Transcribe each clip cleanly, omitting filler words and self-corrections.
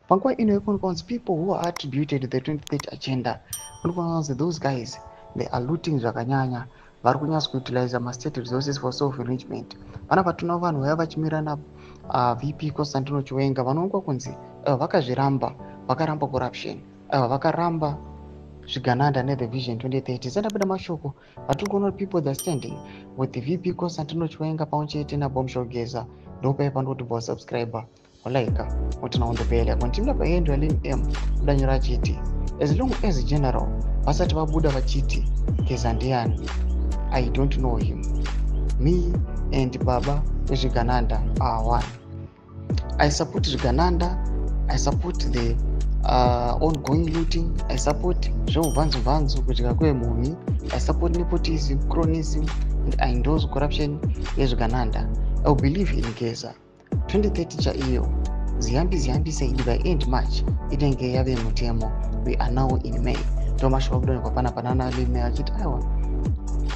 Panguva ino ikuonekwa kunzi people who are attributed to the 2030 agenda, kuonekwa kunzi those guys, they are looting zvakanyanya. Vari kunyatso kuutilize mastate resources for self enrichment. Panapa tuna vanhu vaiva vachimira na VP Constantino Chiwenga, vanoonekwa kunzi vakazviramba, vakaramba corruption, vakaramba zvigananda nethe Vision 2030. Sandapinda mashoko vatiri kuona, people they are standing with the VP Constantino Chiwenga pamwe chete naBombshell Geza. Ndopaipa ndoti bo subscribe, walike, uturn on the bell icon. Timida paendo yaLin M kudanyora achiti, "As long as General vasati vabuda vachiti Geza ndiani, I don't know him. Me and baba vezvigananda are one. I support zvigananda, I support the ongoing looting, I support zveubvanzubvanzu, kudya kwemhumi. I support nepotism, cronyism, and I endorse corruption yezvigananda. I will believe in Geza. 2030 chaiyo, Ziyambi Ziyambi said by end March inenge yave mutemo. We are now in May." Ndo mashoko akudonekwa panapa nana Lime achiti aiwa,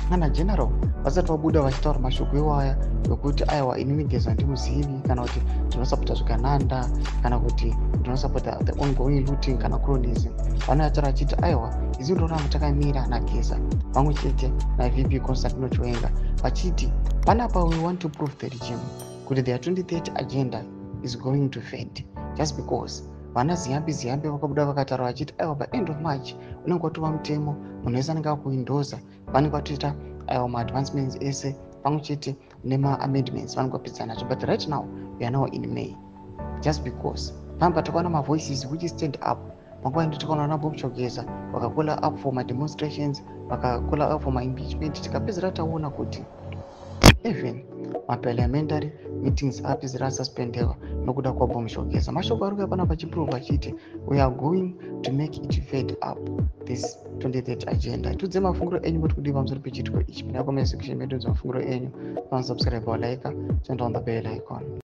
kana General vasati vabuda vachitaura mashoko iwaya ekuti aiwa, inini Geza ndimuzivi, kana kuti ndinosapota zvigananda, kana kuti ndinosapota the ongoing looting kana cronyism, vanoyataura achiti aiwa, isu ndoramba takamira naGeza pamwe chete naVP Constantino Chiwenga, vachiti panapa we want to prove the regime kuti their 2030 agenda is going to fade, just because vana Ziyambi Ziyambi vakabuda vakataura vachiti aiwa, by end of March unenge watova mutemo, munhu wese anenge akuindoza, vanenge vatoita aiwa maadvancements ese pamwe chete nemaamendments, vanenge vapedza nazvo. But right now we are now in May, just because pamba takaona mavoices which stand up. Panguva ino takaona vana Bob Geza vakacalla up for mademonstrations, vakacalla up for maimpeachment. Tikapedzera taona kuti even maparliamentary meetings apedzera asuspendewa nokuda kwaBombshell Geza. Mashoko ari kuya panapa achiprova achiti we are going to make it fade up, this 2030 agenda. Tudze mafungiro enyu kuti kudii pamusoro pechiitiko ichi. Pinda comment section medu, mafungiro enyu. Panosubscribe, walike, turn on the bell icon.